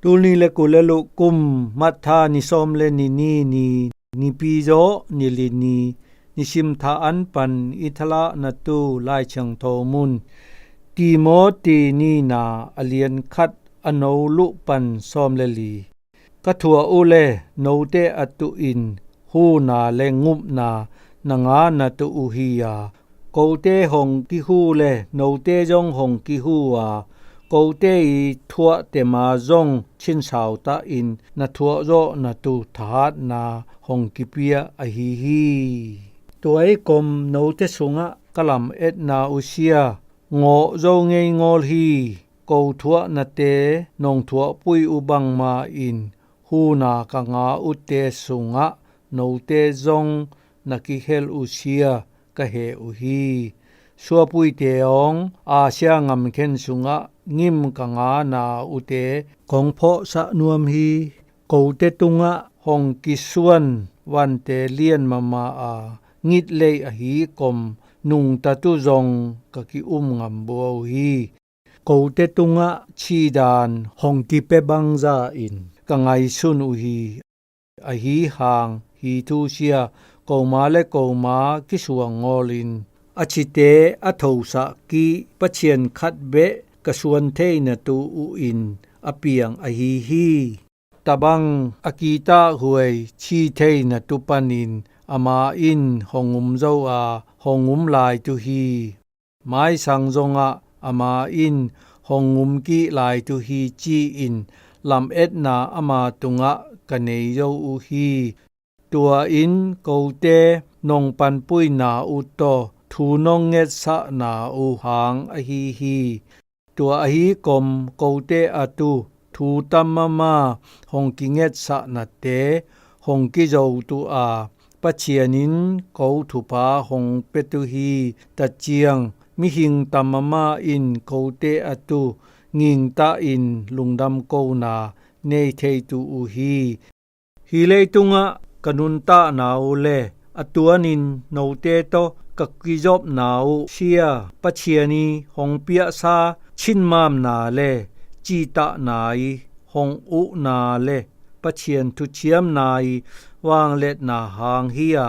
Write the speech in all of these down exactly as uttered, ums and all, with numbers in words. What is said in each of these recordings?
Tul ni le kul le luh kum Matha ni sawm le ni ni ni, nipi zawh ni li ni, nisim tha an pan i thalah na tu Lai Thiangtho mun, Timoti ni na a lian khat a no luh pan sawm le li. Ka thuah uh le note a tuh in huna le ngupna na ngah na tuh uh hi a, kote hong kihu le note zong hong kihu a, kote i thuah tema zong chinsau tah in na thuah zawh na tuh thahatna hong kipia ahi hi. Tua i kom note sungah ka lam etna uh sia ngawh zo ngei ngawl hi. Ko thuahnate nong thuahpui uh bangma in huna ka ngah uhte sungah note zong na kihel uh sia ka he uh hi. Suapuite awng Asia ngamkhen sungah ngim ka ngahna uhte kong phawhsah nuam hi. Kote tungah hong kisuan vante lian mahmah a, ngitlei ahi kom nungta tu zong ka ki-um ngam bua uh hi. Kote tungah chihdan hong kipia bangza in ka ngaisun uh hi. Ahi hang hi thu sia koma le koma kisuang ngawlin a chite a thosah kih Pathian khat beh ka suan theina tu uh in a piang ahi hi. Tabang a kitahhuai chi theina tu panin ama in hong um zo a, hong um lai tu hi. Maisang zongah ama in hong um kik lai tu hi ci-in lametna ama tungah ka nei zo uh hi. Tua in kote nong panpuina uh tawh thu nong ngetsahna uh hang ahi hi. Tua ahi kom kote a tu thu tam mahmah hong kingetsahnate hong kizo tu a, Pathian in ko thupha hong pia tu hi. Taciang mihing tam mahmah in kote a tu ngingtah in lungdam kona nei thei tu uh hi. Hi leitungah ka nuntakna uh le a tuanin note tawh ka kizopna uh sia Pathian i hong piahsa chinmamna le cihtahna i hong uhna le Pathian thuciamna i vangliatna hang hi a,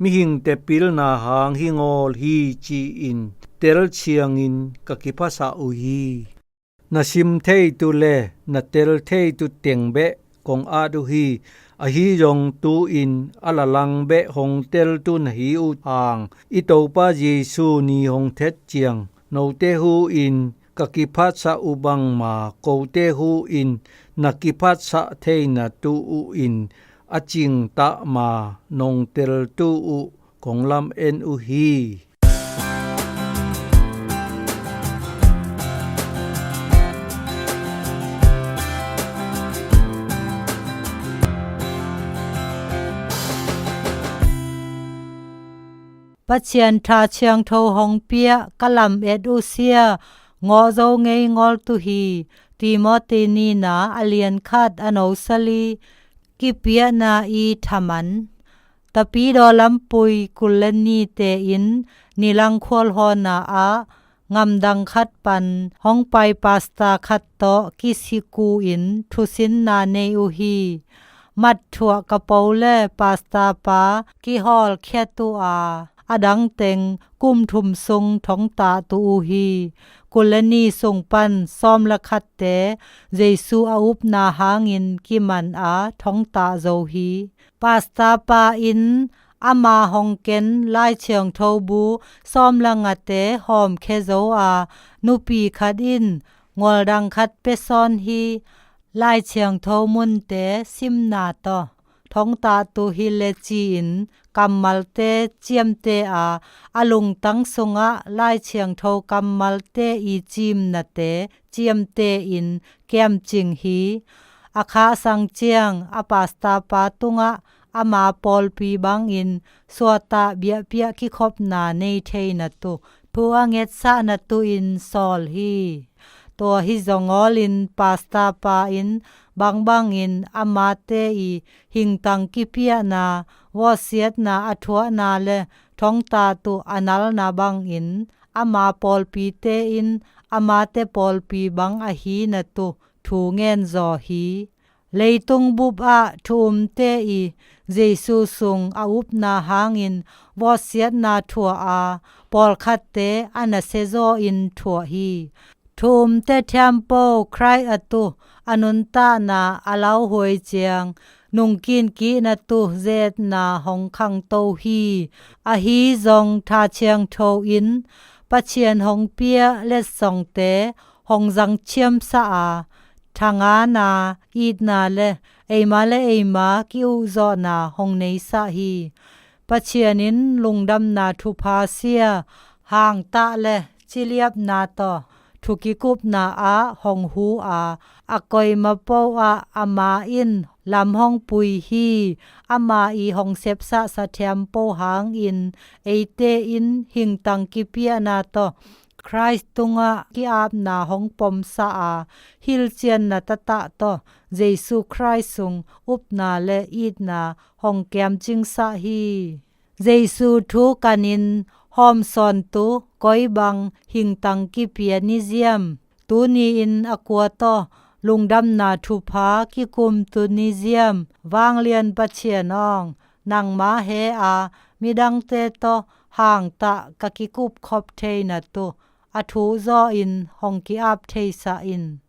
mihingte pilna hang hi ngawl hi ci-in telciangin ka kiphasah uh hi. Na sim thei tu le na tel thei tu teng beh kong at uh hi. Ahi zong tu-in a lalang beh hong tel tu na hi uh hang, i Topa Jesu ni hong thet ciang note hu in ka kiphatsah uh bangma kote hu in na kiphatsah theina tu uh in a cingtah ma nong tel tu uh kong lam en uh hi. Pathian tha thiangtho hong piah ka lam et uh sia ngawh zo ngei ngawl tu hi. Timoti nina a lian khat a no sali. Kipiahna i thaman. Tapidaw lampui kul le ni tein nilang khualhawna ah ngamdang khat pan hong pai pasta khat tawh kisiku in thusinna nei uh hi. Mat thuah ka po le pasta pa kihawlkhiat uh a, a dangteng kum thum sung thongtah tu uh hi. Kul le ni sung pan sawm le khatte Jesu a upna hangin kiman a thongtah zo hi. Pasta pa in ama hong ken Lai Thiangtho bu sawm le ngate hawmkhia zo a, nupi khat in ngualdang khat pia sawn hi. Lai Thiangtho munte simna tawh thongtah tu hi le ci-in kammalte ciamte a, a lungtang sungah Lai Thiangtho kammalte i cimnate ciamte in kiamcing hi. A khahsang ciang a pasta pa tungah ama pawlpi bangin suatah biahpiah kikhopna nei theina tu thu a ngetsahna tu in sawl hi. Tua hi zongawlin pasta pa in bangbangin amate i hingtang kipiahna, vawsiatna a thuahna le thongtah tu a nalna bangin ama pawlpite in amate pawlpi bang ahina tu thu ngen zaw hi. Leitung bup ah thu umte i Jesu sung a upna hangin vawtsiatna thuah a, pawlkhatte a nasia zaw in thuah hi. Thu umte thiampo Khrih a tu a nuntakna a lauhuai ciang nungkin kihna tu zetna hong khangto hi. Ahi zong tha thiangtho in Pathian hong pia letsongte hong zang thiamsa a, thangana, itna le eima le eima ki-uhzawhna hong neisah hi. Pathian in lungdamna thupha sia hangtah le ciliapna tawh thu kikupna ah hong hu a, a koimapo ah ama in lam hong pui hi. Ama i hong sepsah sathiampo hangin eite in hingtang kipiahna tawh Khrih tungah ki-apna hong pomsa a, hilhcianna tatah tawh Jesu Khrih sung upna le itna hong kiamcingsah hi. Jesu thu kanin hawmsawn tu koi bang hingtang kipia ni ziam? Tuni-in a kua tawh lungdamna thupha kikum tu ni ziam? Vanglian Pathian awng, nangma he a, midangte tawh hangtah ka kikupkhop theina tu a thuhzaw in hong ki-ap theisah in.